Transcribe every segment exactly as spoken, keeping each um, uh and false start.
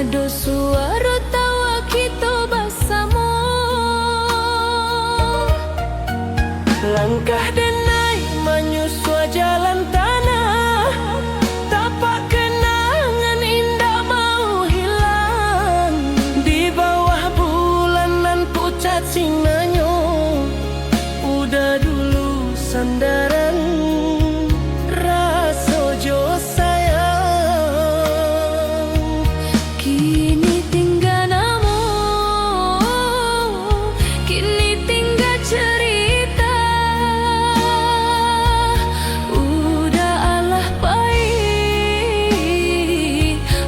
Ado suaro tawa kito basamo. Langkah denai manyusua jalan tanah. Tapak kenangan indak mau hilang. Di bawah bulan nan pucat sinanyo. Uda dulu sandaran raso jo sayang. Kini tingga namo, kini tingga cerita. Uda alah pai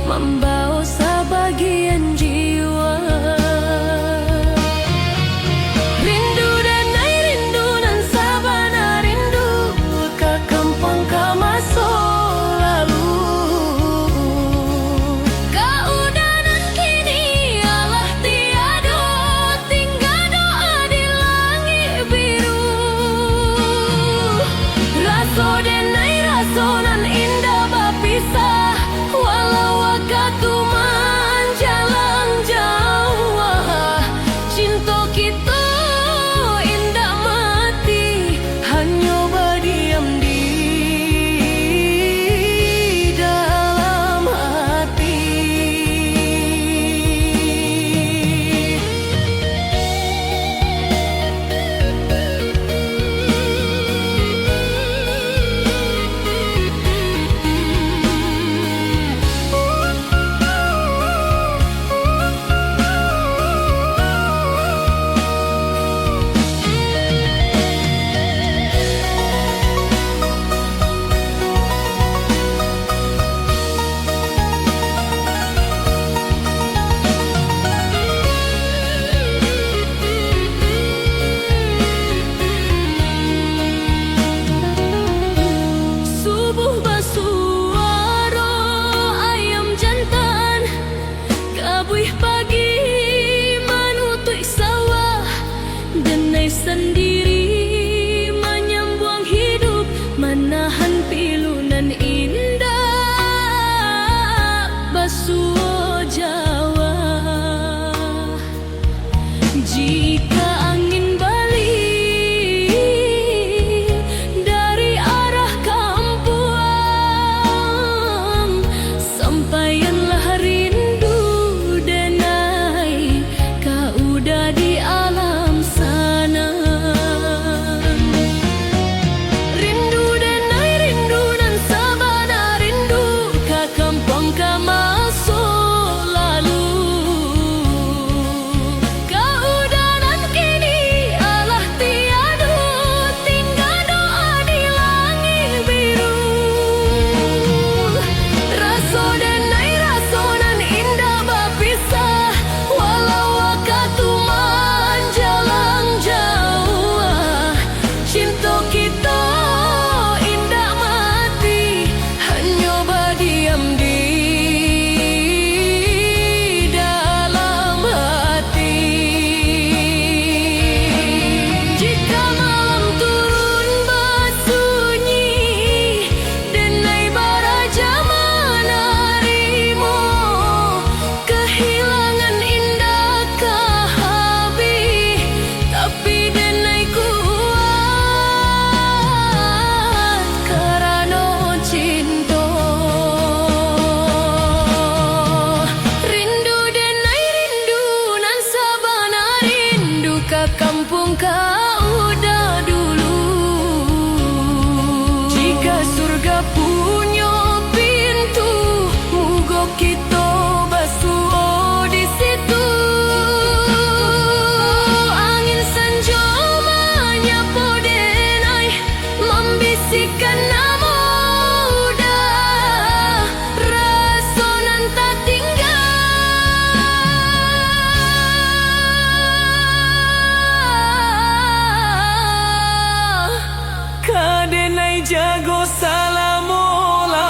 mambawo sabagian jiwa. Rindu denai rindu nan sabana rindu ka kampuang ka maso lalu. Ka uda nan kini alah tiado, tingga doa di langik biru. Raso denai raso nan indak bapisah, walau wakatu manjalang jauah. Cinto kito indak mati, hanyo badiam di dalam hati. Subuh basuaro ayam jantan, kabuih pagi manutuik sawah. Denai sandiri manyambuang hidup, manahan pilu nan indak basuo jawah. Jika angin baliak dari arah kampuang, sampaianlah rindu denai ka uda di alam sana. Rindu denai rindu nan sabana rindu ka kampuang ka maso lalu. Ka uda nan kini alah tiado, tingga doa di langik biru. Raso denai raso nan indak bapisah, walau wakatu manjalang jauah. Cinto kito indak mati, hanyo badiam di dalam hati. Jika malam turun basunyi, denai baraja manarimo. Kahilangan indak ka habih, tapi denai kuat karano cinto. Rindu denai rindu nan sabana rindu ka kampuang ka uda dulu. Jika surga punyo pintu, mugo kito basuo di situ. Angin sanjo manyapo denai, mambisikan namo uda, raso nan tatingga. Ka denai jago salamo-lamo.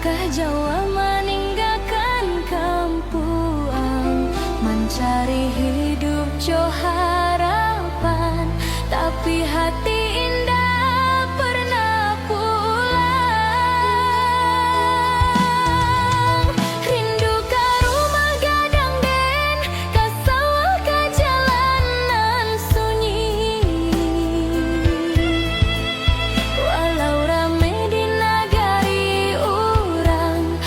Kah jauah maninggakan kampuang, mancari hidup jo harapan, tapi hati indak pernah pulang. Rindu ka rumah gadang den, ka sawah, ka jalan nan sunyi. Walau rame di nagari urang,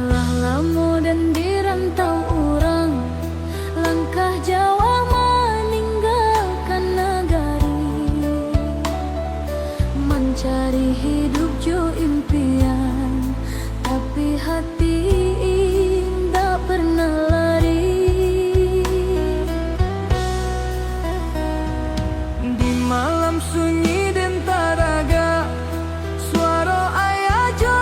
Lah lamo den di rantau urang, langkah jauah maninggakan nagari, mancari hidup jo impian, tapi hati indak pernah lari. Di malam sunyi den taragak, suaro ayah jo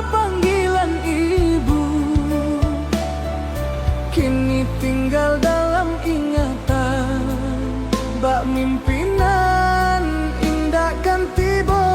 panggilan ibu. Kini tinggal dalam ingatan, bak mimpi nan indak kan tibo.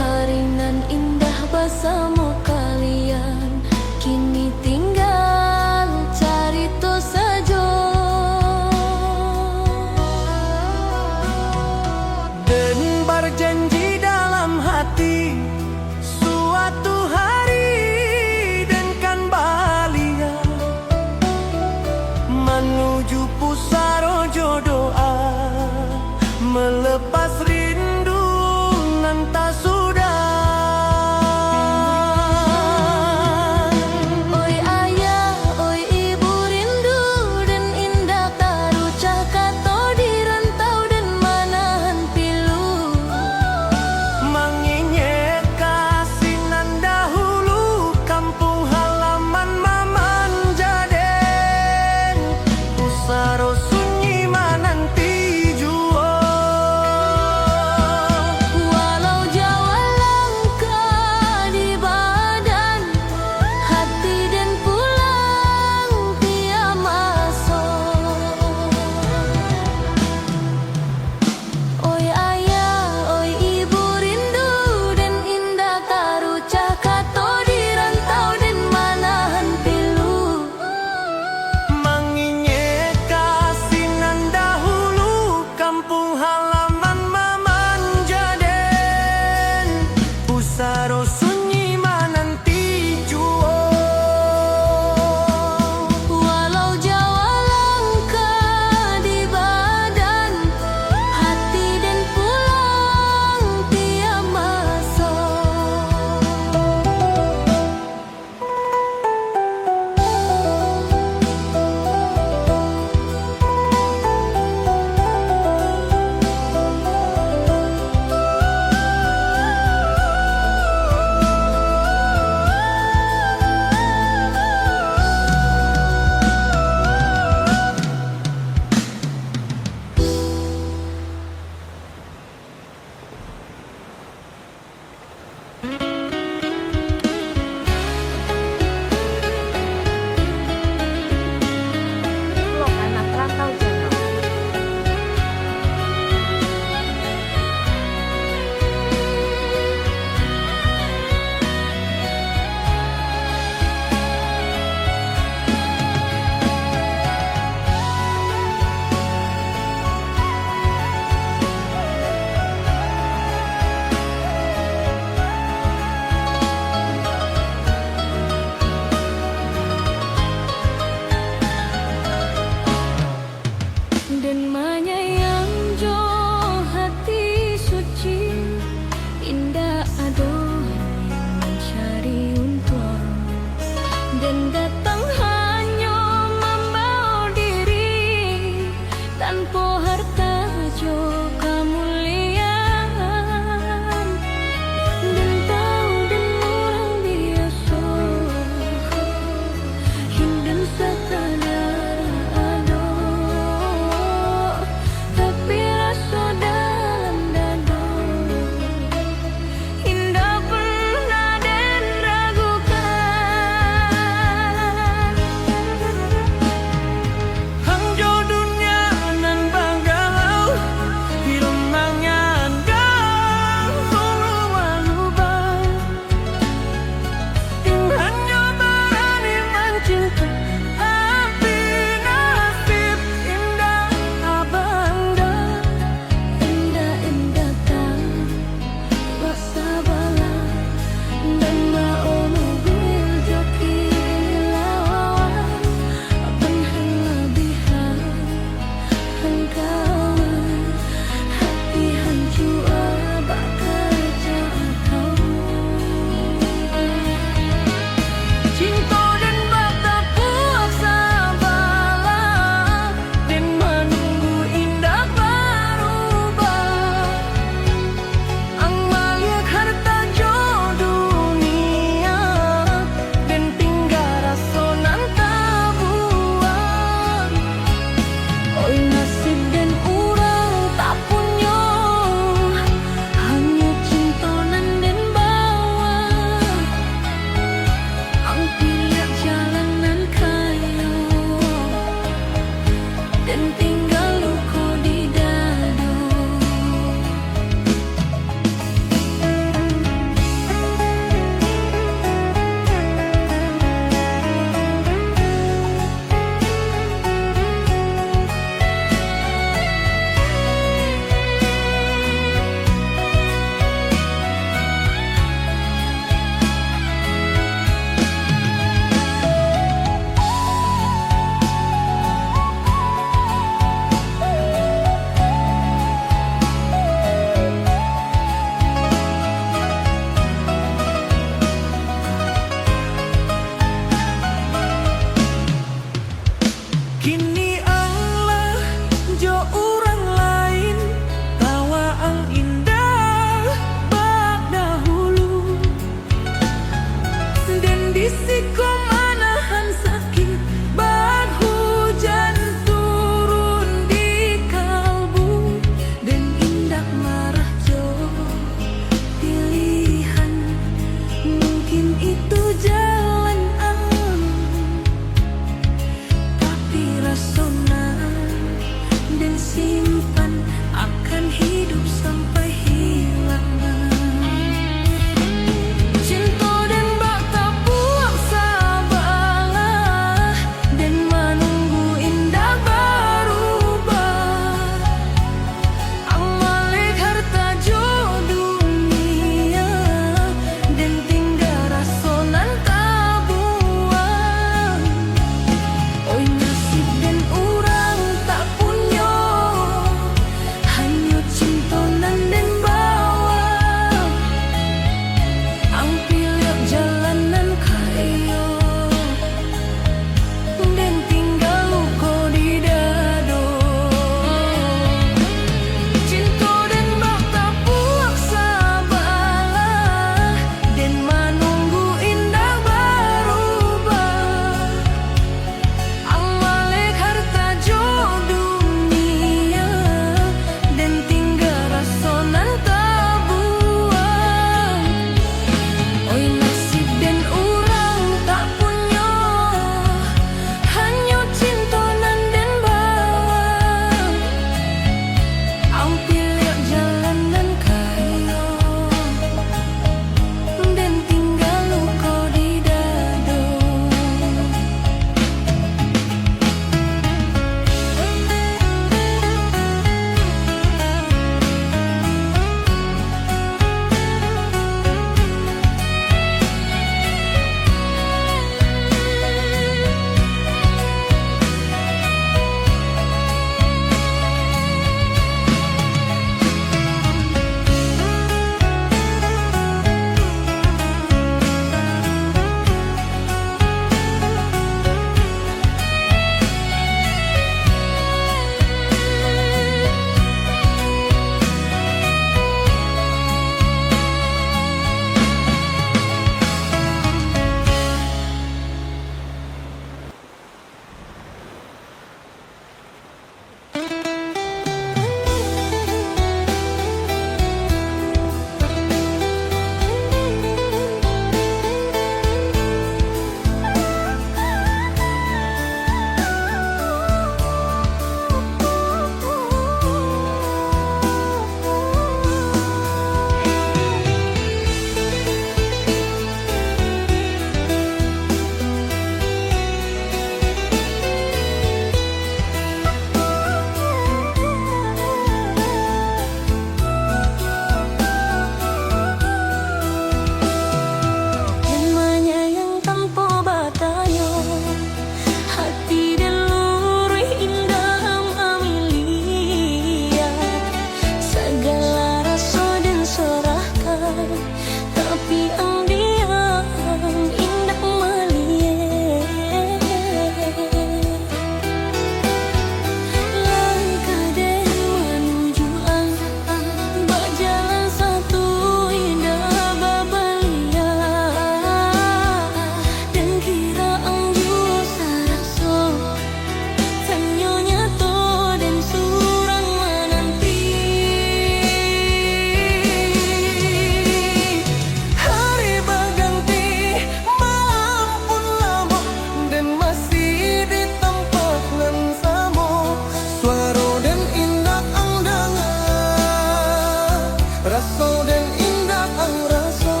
Raso den indak ang raso.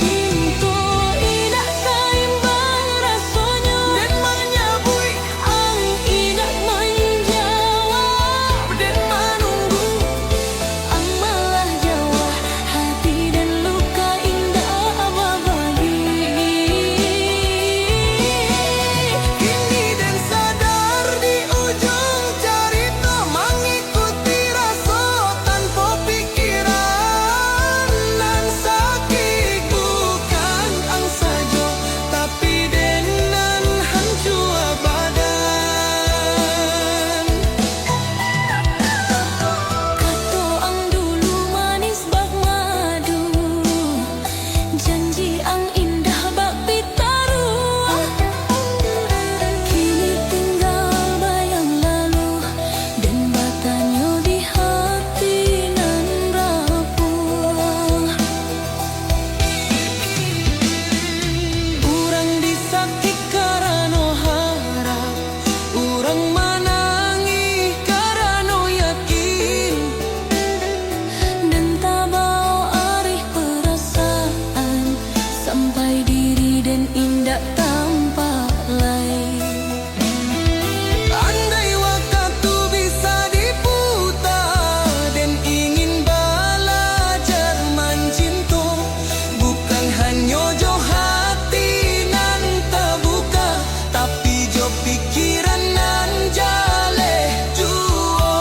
Cinto indak saimbang rasonyo. Den manyabuik, ang indak manjawab. Den manunggu, ang malah jauah. Hati den luka indak babagi. Kini den sadar di ujung carito, mangikuti raso tanpo pikiran. Nan sakik bukan ang sajo, tapi den nan hancua badan. Kato ang dulu manis bak madu, janji ang indah bak pitaruah. Kini tinggal bayang lalu, den batanyo di hati nan rapuah. Urang disakik karano harap, urang manangih karano yakin. Den tabao arih parasaan, sampai diri den indak tampak lai. Andai wakatu bisa diputa, den ingin balajar mancinto, bukan hanyo jo hati nan tabuka, tapi jo pikiran nan jaleh juo.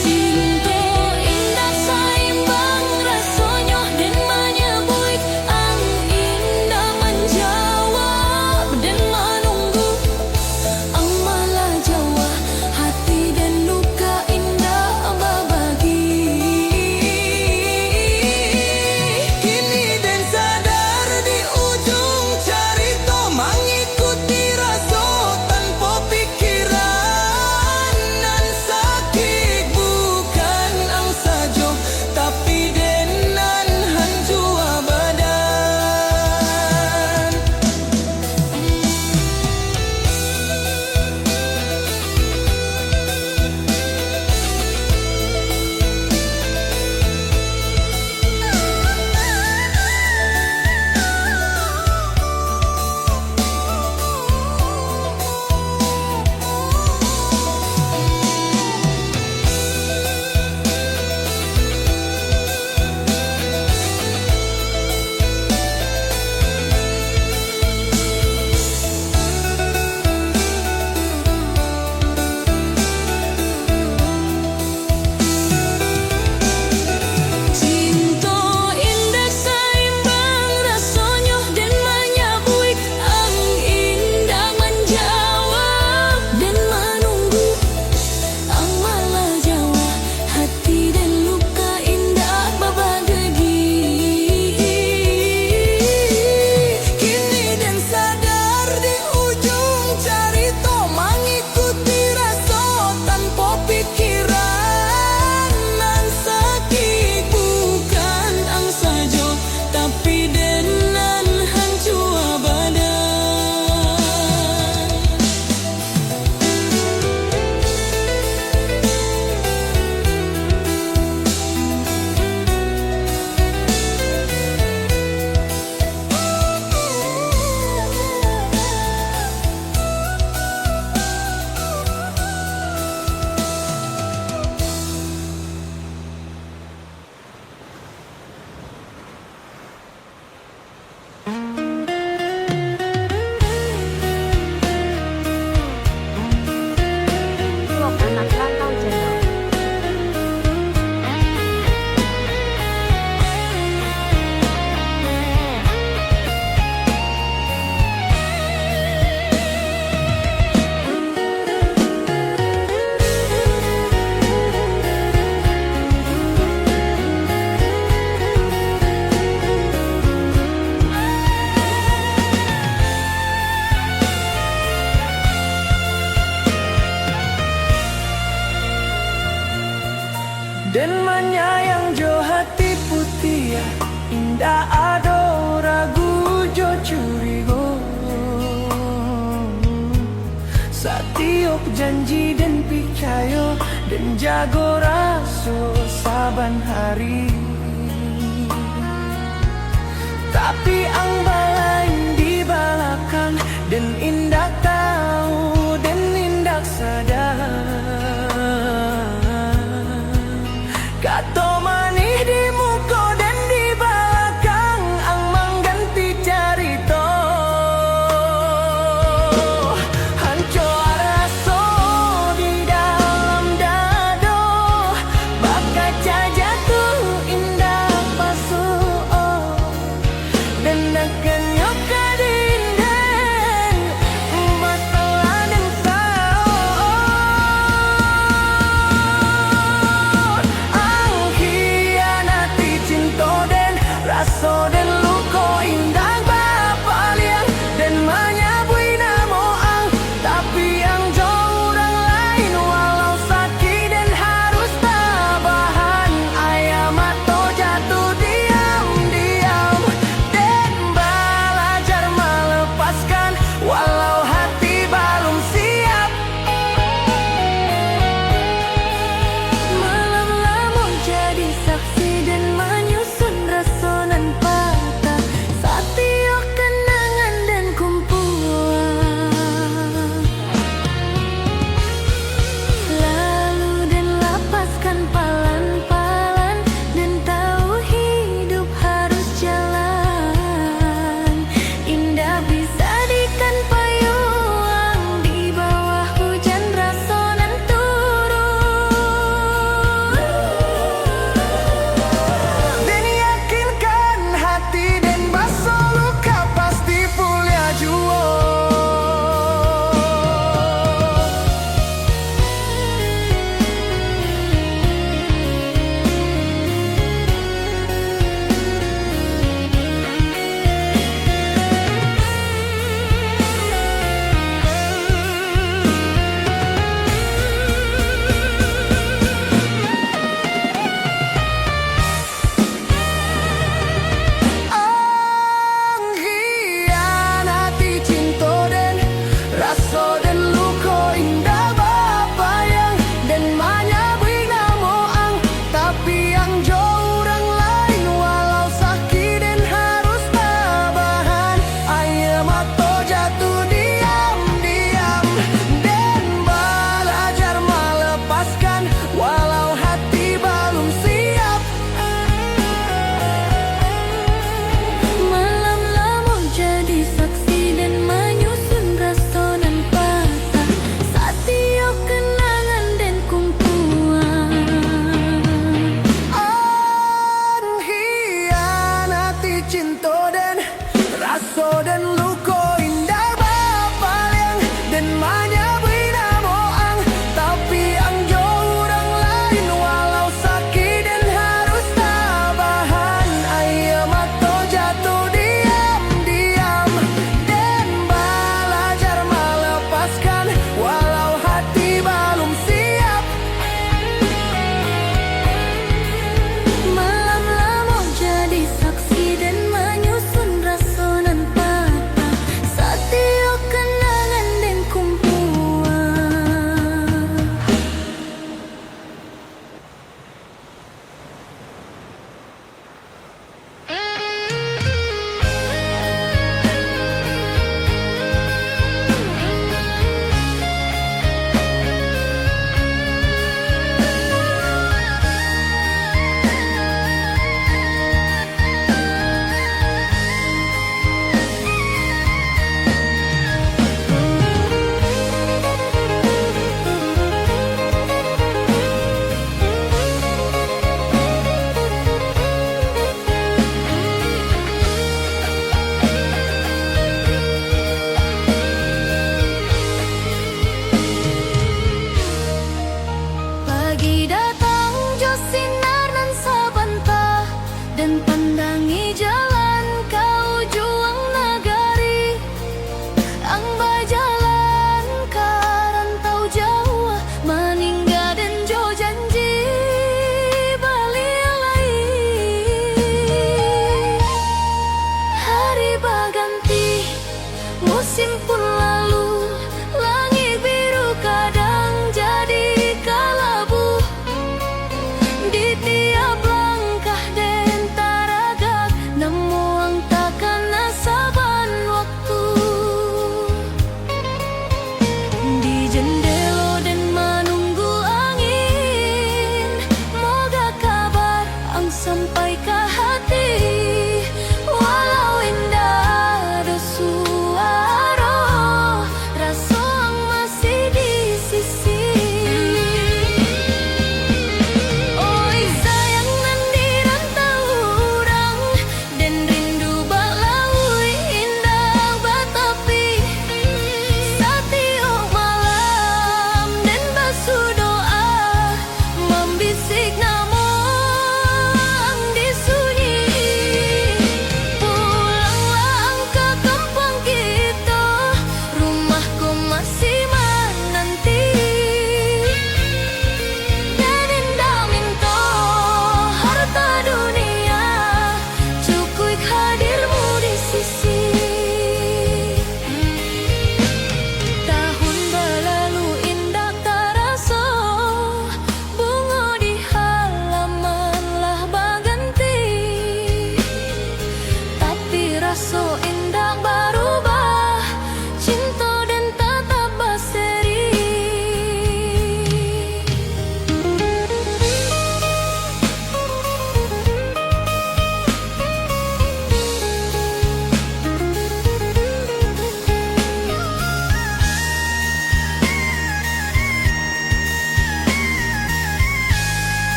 Cinto indak saimbang rasonyo, den manyabuik, ang indak manjawab, den manunggu, ang malah jauah, hati den luka indak babagi. Kini den sadar di ujung carito, mangikuti raso tanpo pikiran. Nan sakik bukan ang sajo, tapi den nan hancua badan. Cinto indak saimbang rasonyo, den manyabuik, ang indak manjawab, den manunggu, ang malah jauah, hati den luka indak babagi. Kini den sadar di ujung carito, mangikuti raso tanpo pikiran. Nan sakik bukan ang sajo, tapi den nan hancua badan. Den manyayang jo hati, indak ado ragu jo curigo. Satiok janji Jago raso saban hari, tapi ang balain di balakang, den indak tahu, den indak sadar. Kato manih di muko, den di balakang ang mangganti carito. Hanco raso di dalam dado, bakaca jatuah indak pasuo. Den dakannyo ka dinding, mato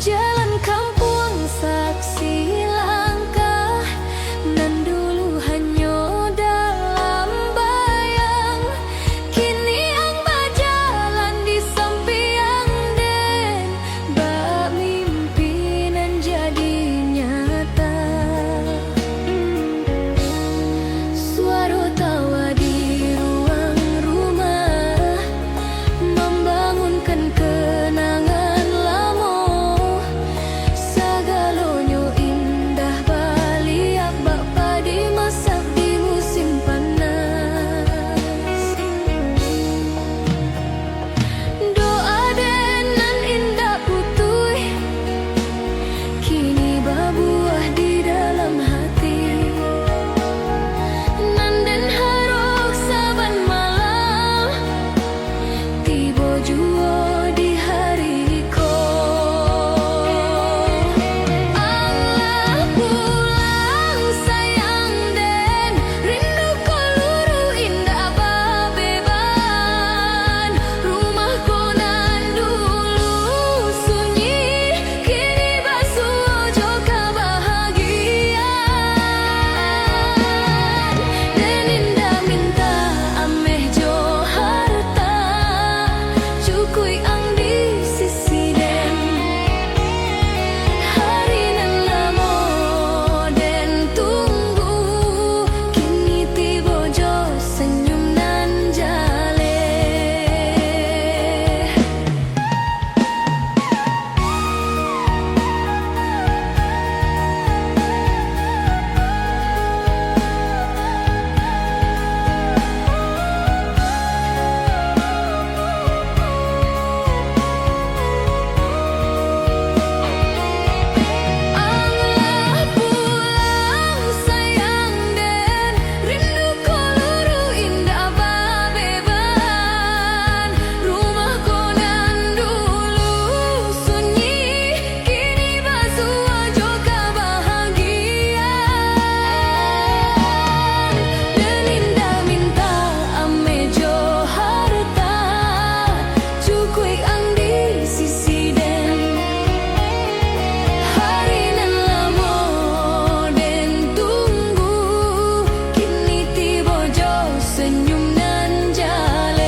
Jalan kampuang saksi langkah, nan dulu hanyo dalam bayang, kini ang bajalan di sampiang den, bak mimpi nan jadi nyata. Suaro tawa di ruang rumah, mambangunkan kenangan lamo. Sagalonyo indah baliak bak padi masak di musim panas. Doa den nan indak putuih, kini babuah di dalam hati. Nan den harok saban malam, tibo juo di hari ko. Ang lah pulang sayang den, rindu ko luru indak babeban. Rumah ko nan dulu sunyi, kini basuo jo kabahagiaan. Den indak mintak ameh jo harta, cukuik ang di sisi den. Hari nan lamo den tunggu, kini tibo jo senyum nan jaleh. Ang lah pulang sayang den, rindu ko luru indak babeban. Rumah ko nan dulu sunyi, kini basuo jo kabahagiaan. Den indak mintak ameh jo harta, cukuik ang di sisi den. Hari nan lamo den tunggu, kini tibo jo senyum nan jaleh.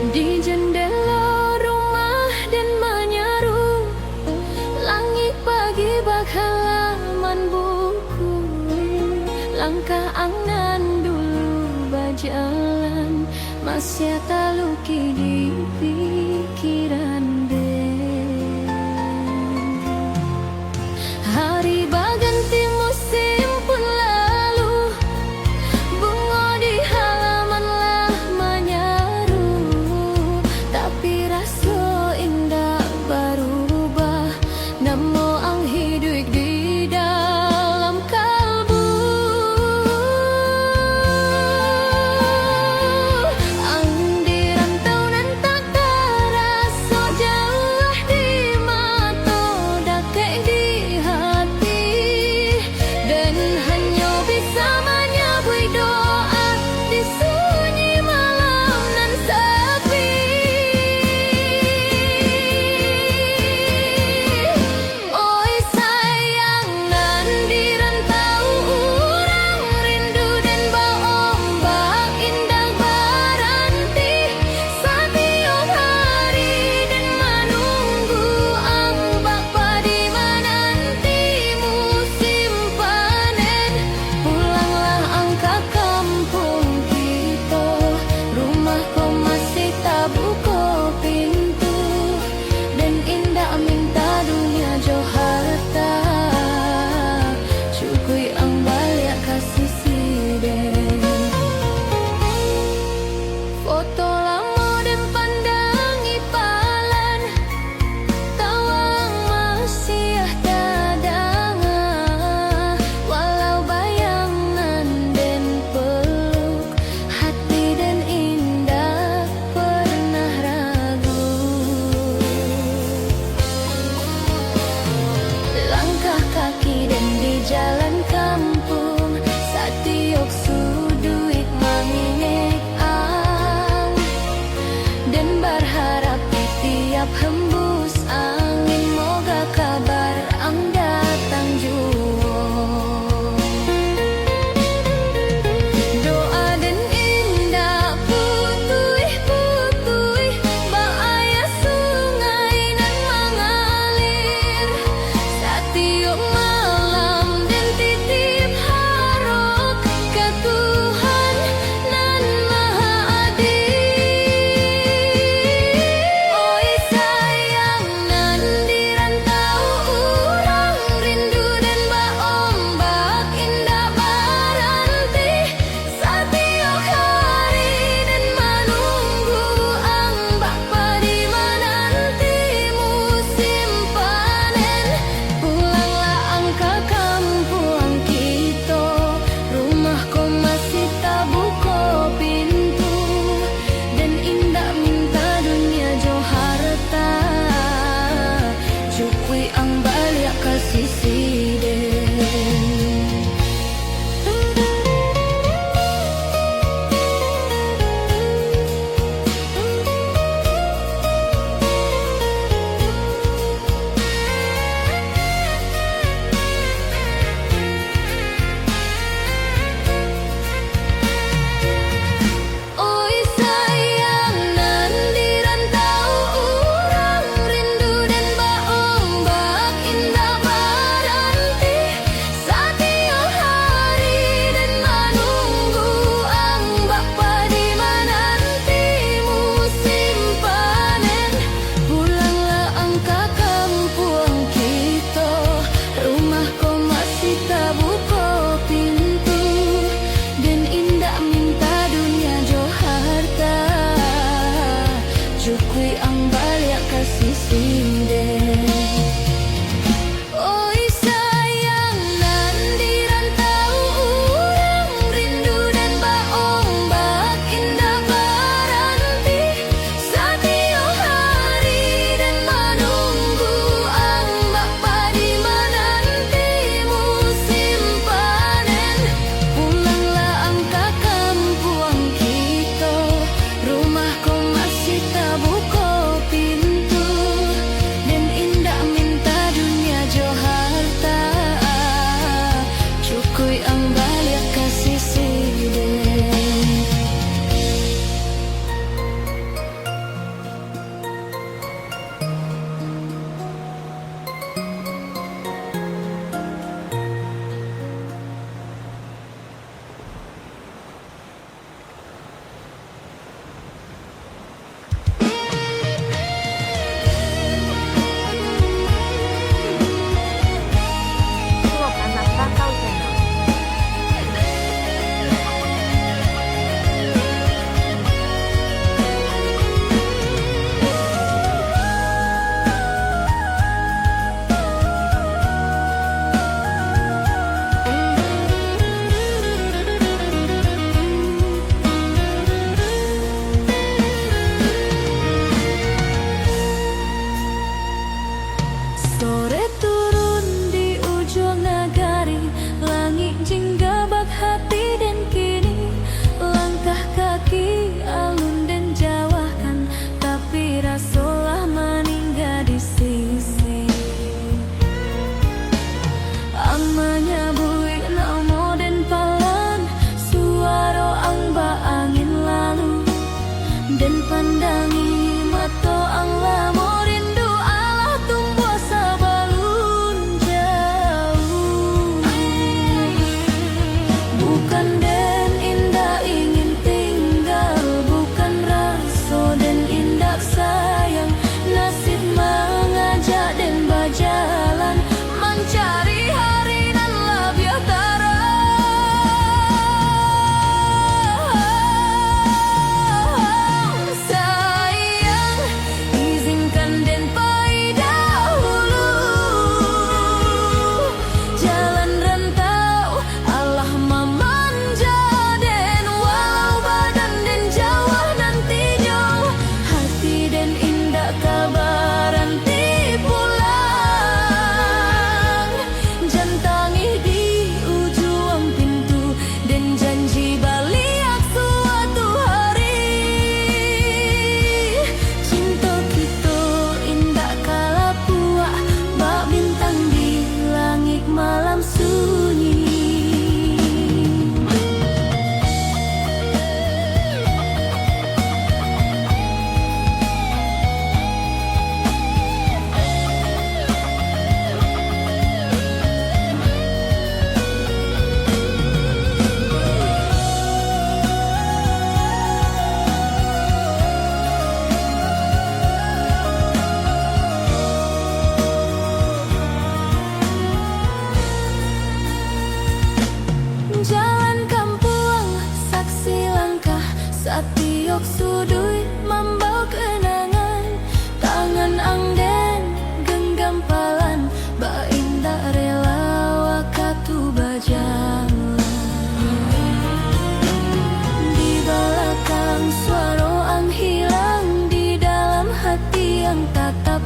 Di jendela rumah den manyaru, langik pagi bak halaman buku. Langkah ang nan dulu bajalan, masiah talukih di pikiran den. Hari baganti musim pun lalu, bungo di halaman lah manyaru, tapi raso indak barubah, namo ang hiduik di dalam kalbu. Ang di rantau nan tak taraso Den barharap di tiap hembus angin, moga kabar ang datang juo. Doa den indak putuih-putuih, bak aia sungai nan mangalir. Satiok malam den titip harok ka Tuhan nan Maha Adil. Oi sayang nan di rantau, urang rindu den bak ombak indak baranti. Satiok hari den manunggu ang, bak padi mananti musim panen. Pulanglah ang ka kampuang kito, rumah ko masih tabuko pintu. Den indak minta dunia jo harta, cukuik ang baliak ka sisi den. Oi sayang nan di rantau, urang rindu den bak ombak indak baranti. Satiok hari den manunggu ang, bak padi mananti musim panen. Pulanglah ang ka kampuang kito, rumah ko masih tabuko pintu. Den indak minta dunia jo harta, cukuik ang baliak ka sisi den. Oi sayang nan di rantau, urang rindu den bak ombak indak baranti. Satiok hari den manunggu ang, bak padi mananti musim panen. Pulanglah ang ka kampuang kito, rumah ko masih tabuko pintu. Den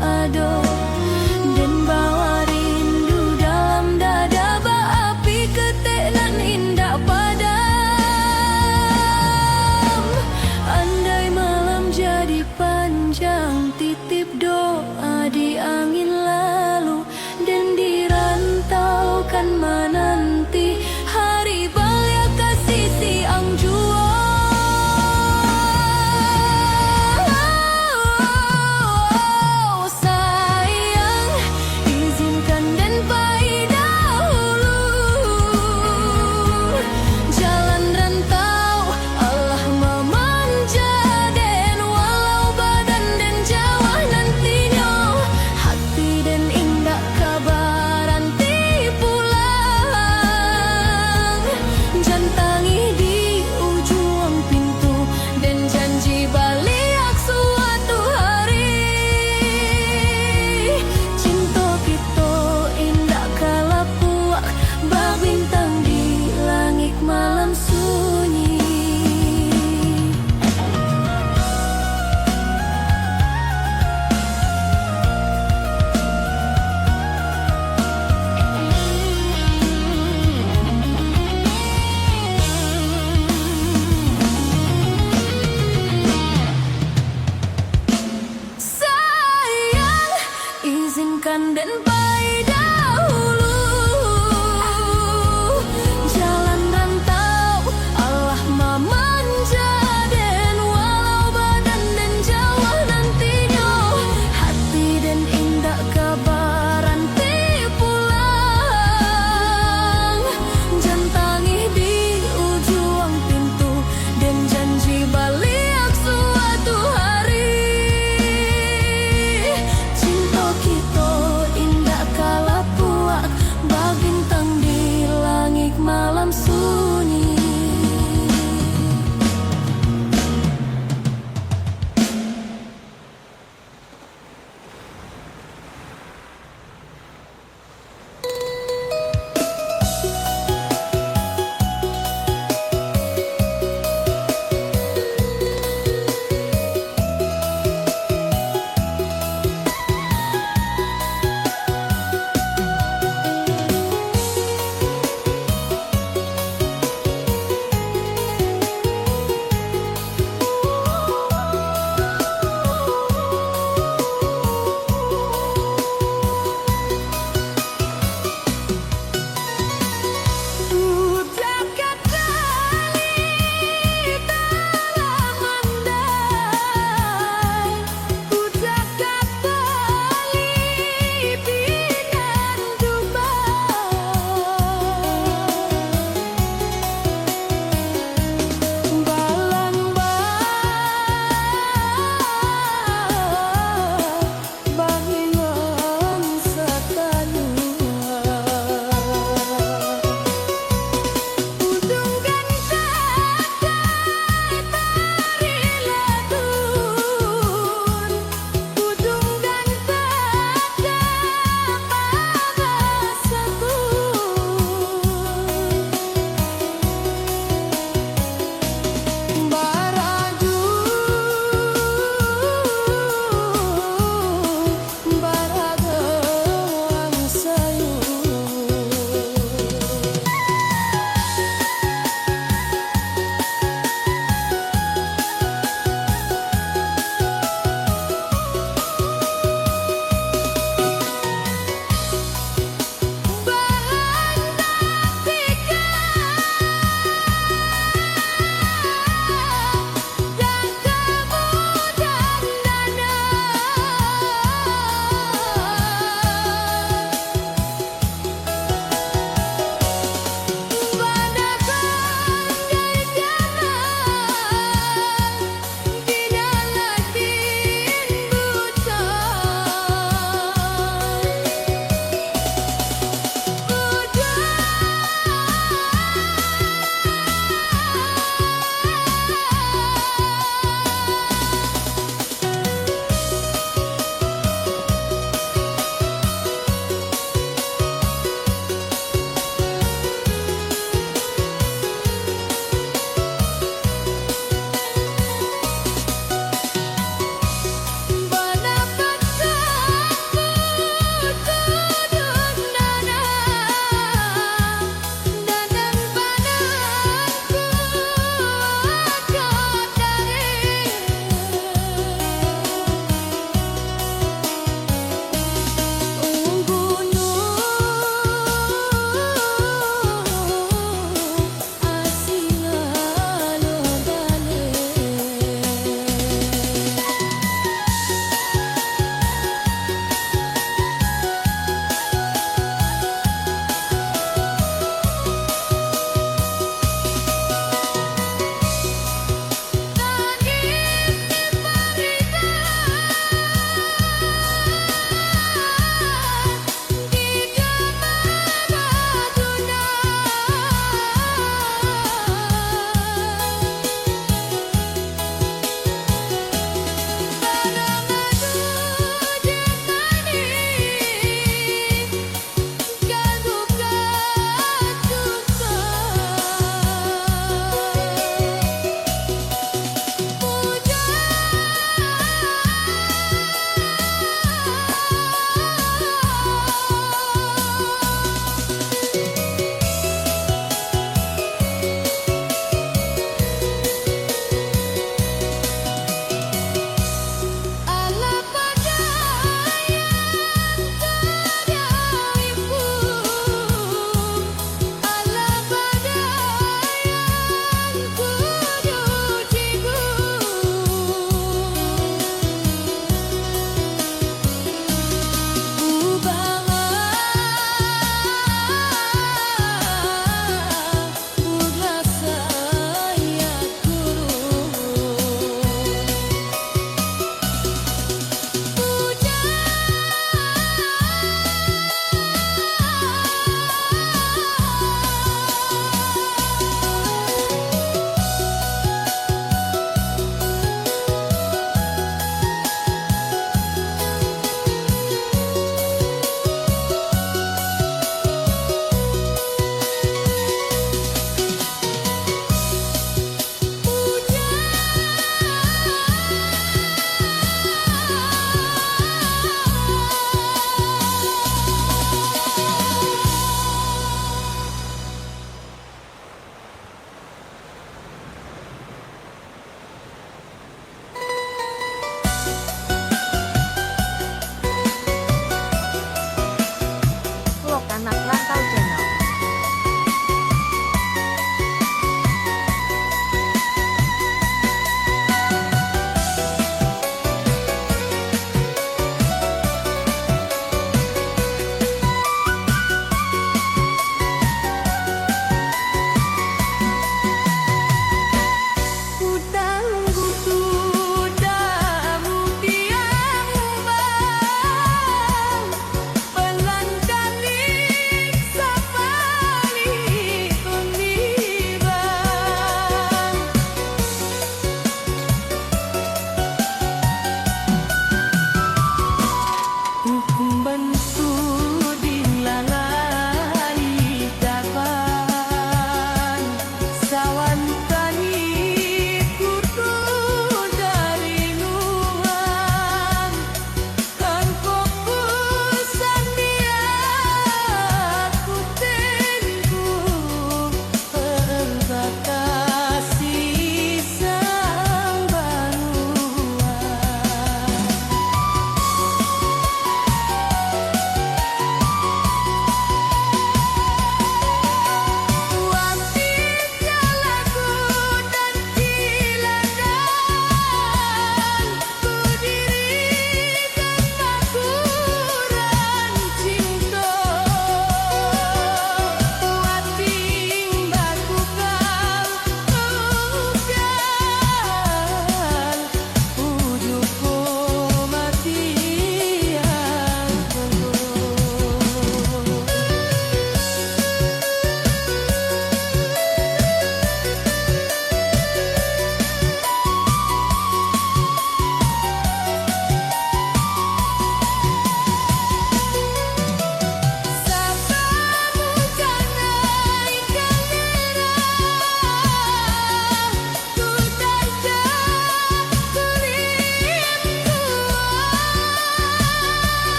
ado. Den bawa rindu dalam dada, baapi ketek nan indak padam. Andai malam jadi panjang, titip doa di angin lalu. Den di rantau kan mananti hari baliak ka sisi ang juo. Sayang, izinkan den pai dahulu. Jalan rantau alah mamanja den, walau badan den jauah nantinyo, hati den indak ka baranti pulang. Jan tangih di ujuang pintu, den janji baliak suatu hari. Cinto kito indak ka lapuak, babintang di langik malam sunyi. Sayang, izinkan den